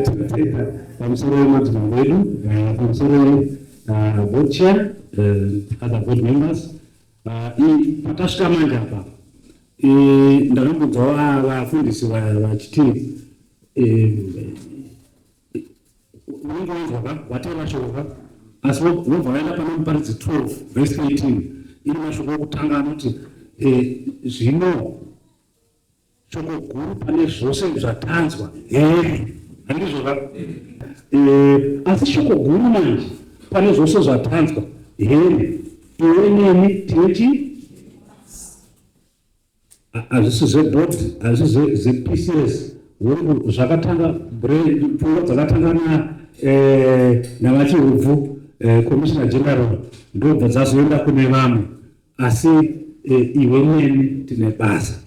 Tinotenda pamusoro wemadzimambo edu, pamusoro board chair, other board members. Patasvika manje apa, ndakambonzwa vafundisi vachiti unenge wanzwa ka, wataura shoko ka, asi vobva vaenda pana Muparidzi 12 verse 13, ine mashoko okutanga anoti, "Zvino shoko guru pane zvose zvatanzwa heri." Handizvo ka? Asi shoko guru manje pane zvose zvatanzwa heri: iwe neni tine chii? Hazvisi zveboard, hazvisi zvePCS. Hongu, zvakatanga, pfungwa dzakatanga navaChihubvu, Commissioner General, ndobva dzazoenda kune vamwe. Asi iwe neni tine basa.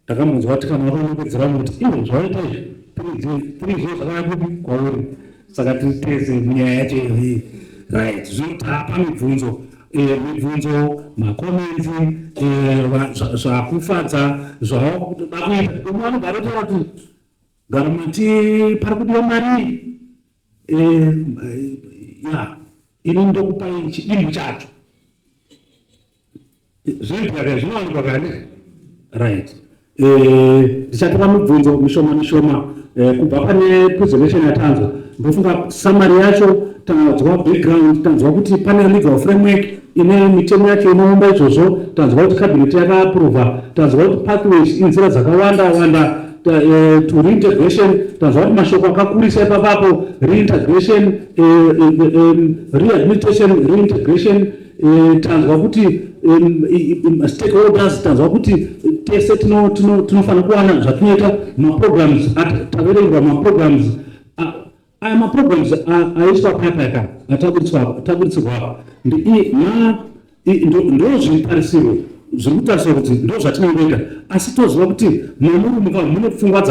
Ndakambonzwa kuti kana wakanongedzera kuti iwe zvawaita izvi, tiri zvo zvakauya kupi kwauri. Saka tiri tese munyaya yacho iyoyi, right? Zvino tapa mibvunzo, mibvunzo, macomments, zvakufadza, zvawakutoda kuita. Umwe anobva atotaura kuti garamati pari kudiwa mari. Ya, ini ndokupai chidimbu chacho. Zvinoitika, zvinowanikwa kani, right? Ndichatora mibvunzo mishoma mishoma kubva pane presentation yatanzwa. Ndofunga summary yacho tanzwa, background tanzwa, kuti pane legal framework ine mitemo yacho inoumba izvozvo. Tanzwa kuti cabinet yakaaprova. Tanzwa kuti pathways, inzira dzakawanda wanda to reintegration. Tanzwa kuti mashoko akakurisa ipapapo: reintegration, rehabilitation, reintegration. Tanzwa kuti stakeholders, tanzwa kuti tese tinofanira kuwana zvatinoita, maprograms. Taverengwa maprograms aya, maprograms aiswa payapayaka, ataburitsirwa, ndo zvitarisiro zviri kutarisirwa kuti ndo zvatinongoita. Asi toziva kuti mamurumu mune pfungwa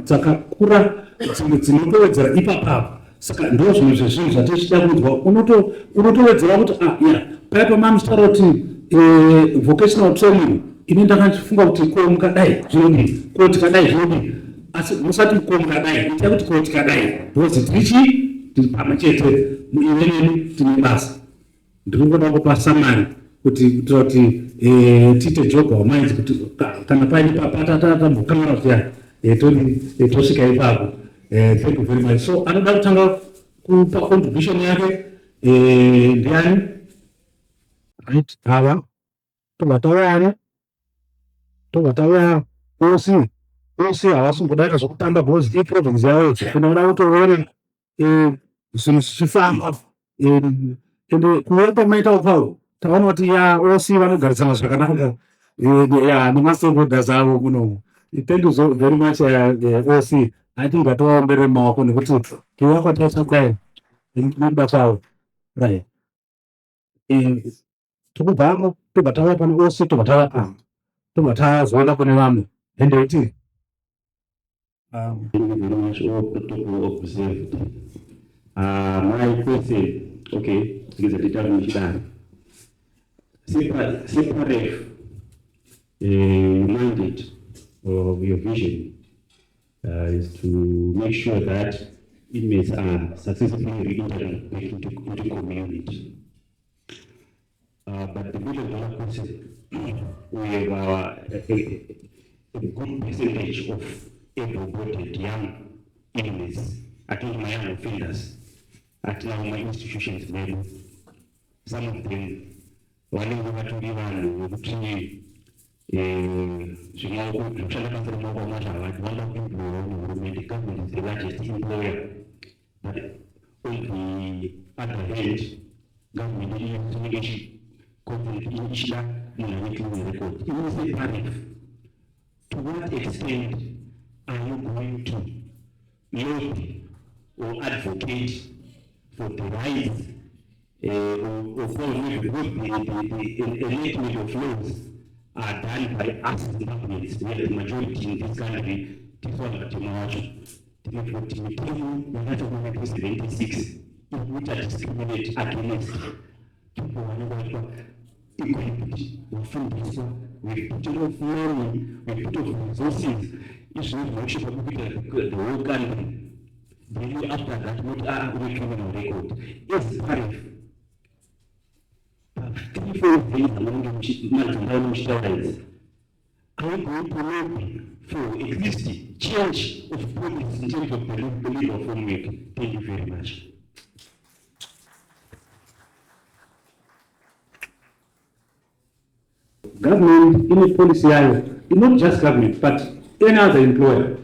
dzakakura, dzimwe dzinotowedzera ipapapo. Saka ndo zvimwe zvezvinhu zvatichida kunzwa. Unotowedzera kuti, ah, ya, paya pamamuchitaura kuti vocational training, ini ndakachifunga kuti ko mukadai zvinodii, ko tikadai zvinodii? Asi musati ko mukadai, itai kuti ko tikadai, because tiri chii? Tiri pamwe chete. Iwe neni tine basa. Ndiri kungoda kupa summary kuti kuitira kuti tiite jog our minds, kuti kana paine patatambokangana kuti ya, todi tosvika ipapo. Thank you very much. So anoda kutanga kupa contribution yake ndiani? Right, ava tobva tauya, tobva tauya osi osi. Havasi kumbodaita zvokutamba because iprovince yavo inoda kutoona zvinhu zvichifamba. Ende kuuya kwamaita ukwavo, taona kuti ya, osi vanogarisana zvakanaka, ya, nemastakeholders avo munomu. Thank you so very much, OC. I think ngativaombere mumaoko nekuti kuuya kwataita kudai nekuda kwavo, right? Tokubvamo, tobva tauya pano OC, tobva tauya pano, tobva tazoenda kune vamwe. Hendeiti. Thank you very much. All protocol observed. My question, okay, ngizatita muchidaro. SEPAREF, your mandate or your vision is to make sure that inmates are successfully reintegrated back into community. But the $1 million question, we have a good percentage of able-bodied young inmates, I my young offenders, at now my institutions medu. Some of them vanenge vatori vanhu vekuti zvimaoko, zvekushanda basa remaoko amazvo havadi, vanoda kuemployiwa nehurumende. Government is the largest employer, but on the other hand, government inenge ichida munhu ane clean record. Iwe sePAREF, to what extent are you going to lobby or advocate for the rights of all women? Because the enactment of laws are done by us Zimbabweans. We are the majority in this country. Tisu vanhu vatema vacho tine kuti mitemo yakaita kuma 1976 ikuita discriminate against people vanenge vaitwa equipped, vafundiswa. We put off money, we put off resources, izvino zvinochipa kuita the whole country. The Then after that moti aa une criminal record. As PAREF, pa 3, 4 days amunenge madzandaona muchitaura idzi, are you going to lobby for at least change of policy in terms of the legal framework? Thank you very much. Government ine policy yayo, not just government but any other employer.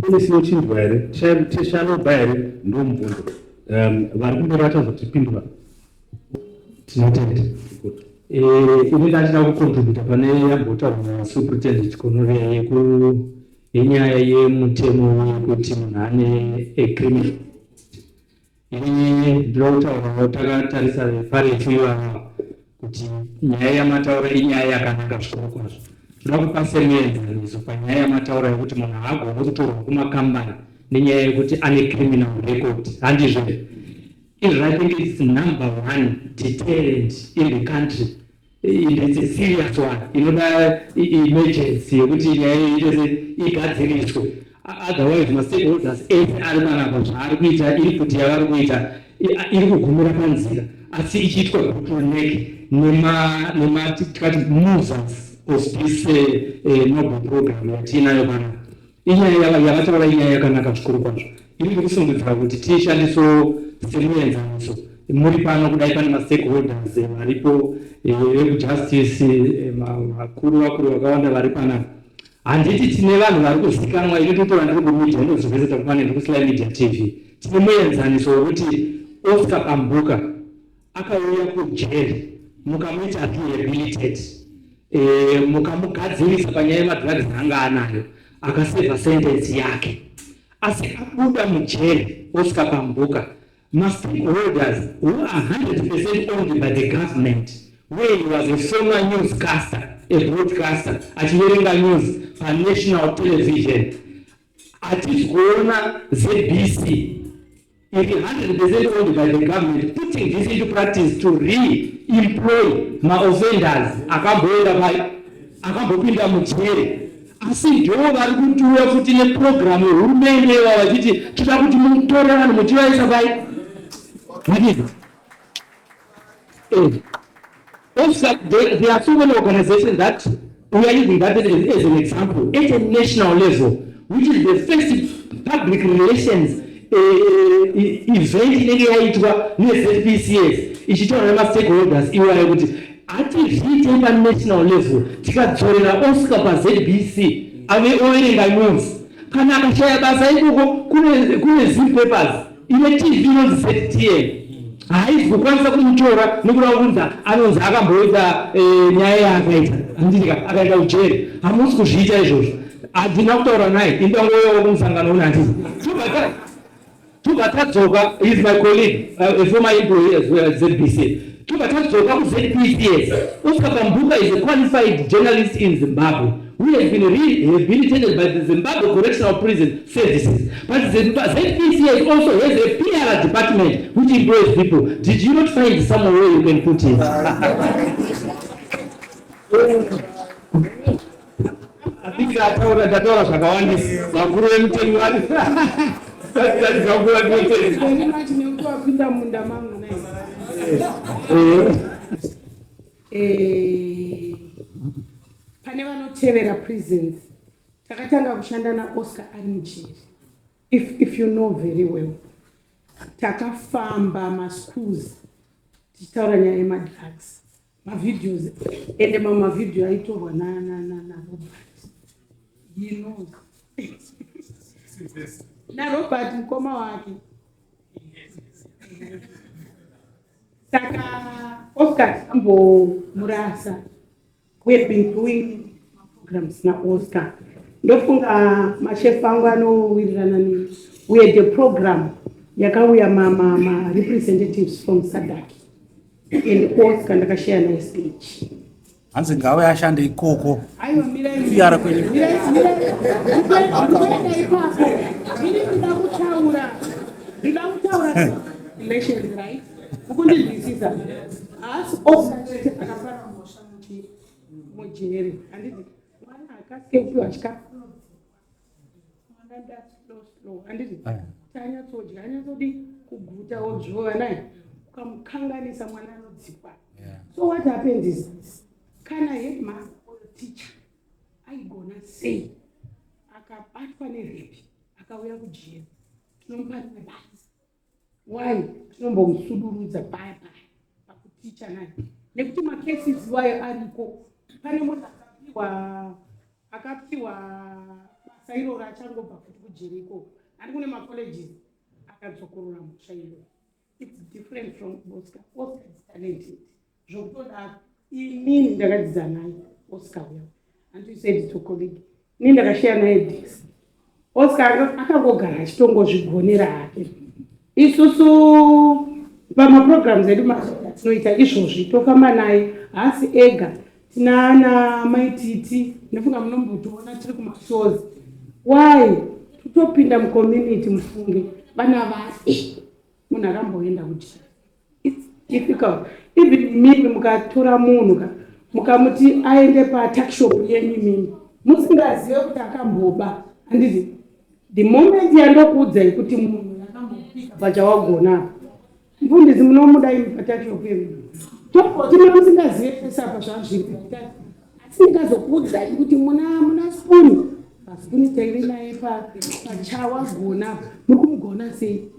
Policy yochinjwa here, tichalobha here? Ndo mubvunzo. Vari kumberi vachazotipindura. Tinotenda. Good. Ini ndachida kucontributa pane yambotaurwa nasuperintendent Chikonoria yenyaya yemutemo wekuti munhu ane acriminal. Ini ndinoda kutaurawo takatarisa parefu ivava kuti nyaya yamataura inyaya yakanaka zvikuru kwazvo. Ndoda kupa semuenzaniso panyaya yamataura yekuti munhu haagoni kutorwa kumakambani nenyaya yekuti ane criminal record, handizvo? Izvo, I think it's number one deterrent in the country and it's a serious one inoda emergency yekuti nyaya iyi itese igadziriswe. Otherwise mastakeholders ese ari panapa, zvaari kuita, input yavari kuita iri kugumira panzira, asi ichiitwa bottleneck nema tikati movers of this noble program yatiinayo panapa. Inyaya yavataura inyaya yakanaka zvikuru kwazvo. Iri kusungidzira kuti tiishandisewo semuenzaniso. Muri pano kudai pane mastakeholders varipo vekujustice, vakuru vakuru vakawanda vari panapa, handiti? Tine vanhu vari kuzikanwa. Ini totora ndiri kumedia inozivheseta kupane ndiri kuSly Media TV. Tine muenzaniso wekuti Oscar Pambuka akauya kujeri, mukamuita rehabilitate, mukamugadzirisa panyaya yemadrugs anga anayo, akasevha sentence yake. Asi abuda mujeri, Oscar Pambuka, mastakeholders who are 100% owned by the government, where he was a former newscaster, a broadcaster, achiverenga news panational television, hatisi kuona ZBC iri 100% owned by the government putting this into practice to re-employ maoffenders akamboenda pai, akambopinda mujeri. Asi ndo vari kutiuya futi neprogramu yehurumende iva vachiti toda kuti mutore vanhu muchivaisa pai. Handizvo? Also, there are so many organizations that we are using that as an example at a national level, which is the first public relations event inenge yaitwa neZPCS ichitaura nemastakeholders iwayo kuti hatizviitei panational level, tikadzorera Oscar paZBC ave overenga news. Kana akashaya basa ikoko, kune Zimpapers ine TV inonzi ZTN, haizi kukwanisa kumutora nekuda kunzi anonzi akamboita nyaya yaakaita, handitika, akaenda kujeri. Hamusi kuzviita izvozvo. Handina kutaura naye, indangoyawo kumusangano une, handiti? Tobva tadzoka. Is my colleague, a former employee as well at ZBC. Tobva tadzoka kuZPCS. Oscar Pambuka is a qualified journalist in Zimbabwe who has been rehabilitated by the Zimbabwe Correctional Prison Services, but ZPCS also has a PR department which employs people. Did you not find somewhere where you can put it? I think ataura, ndataura zvakawandisa. Vakuru vemutemo vari. Very much nekuti wapinda munda mangu nai. Pane vanotevera prisons, takatanga kushanda naOscar ari mujeri. If you know very well, takafamba maschools tichitaura nyaya yemadrugs, mavideos, ende mamwe mavhidhiyo aitorwa naRobert. He knows, naRobert mukoma wake. Saka Oscar ambomurasa. We have been doing programs naOscar. Ndofunga mashefu angu anowirirana neni. We had a program yakauya ma-representatives from SADC and Oscar ndakashare naye stage. Hanzi ngave ashande ikoko. Aiwa, mirai. PR kwenyu. Mirai, mirai. Ndikuenda ipapo. Ini ndida kutaura, ndida kutaura relations, right? Ukundinzwisisa? Haasi Oscar chete akapara mhosva mujeri, handiti? Mwana akasike kupiwa chikafu, mwana. slow, handiti? Kuti anyatsodya, anyatsodi kuguta, odzvova naye. Ukamukanganisa mwana anodzipwa. So what happens is this: kana headmaster or teacher aigona sei akabatwa nerape, akauya kujeri, tinomupa rimwe basa. Why? Tinombomusudurudza paya paya pakuticha naye, nekuti macases iwayo ariko. Pane munhu akapiwa basa iroro achangobva futi kujeri ikoko, handi kune macolleges, akadzokorora mhosva iyoyo. It's different from Oscar. Oscar is talented zvokutodaro. Inini ndakadzidza naye Oscar uya, and you said to colleague, ini ndakashiya naye desk. Oscar akangogara achitongozvigonera hake. Isusu pamaprograms edu atinoita izvozvi tofamba naye, haasi ega. Tinaana Maititi, ndofunga munombotiona tiri kumashows. Why? Totopinda mucommunity. Mufunge vana vade munhu akamboenda kujeri, it's difficult. Even mimi mukatora munhu ka, mukamuti aende patuckshop yenyu, mimi musingazive kuti akamboba, handiti? The moment yandokuudzai kuti munhu akambopika pachawagona apa, mufundisi munomuda imi patuckshop yenyu, tomboti musingazive pese apa zvazviri, asi ndingazokuudzai kuti muna Spoon, paSpoon taive naye pachawagona, muri kumugona sei?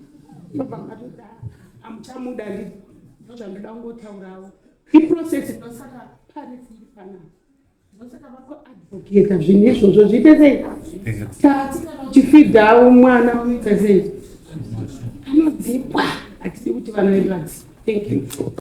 Tobva matoti hamuchamuda. Ndii ndozvandoda kungotaurawo. Iprocess, ndosaka parisi iri panapa, ndosaka vakuadvocata zvinhu izvozvo zviite sei. Tati kana uchifidhawo mwana unoita sei? Anodzipwa. Hatidi kuti vana vedu vadzipwa. Thank you.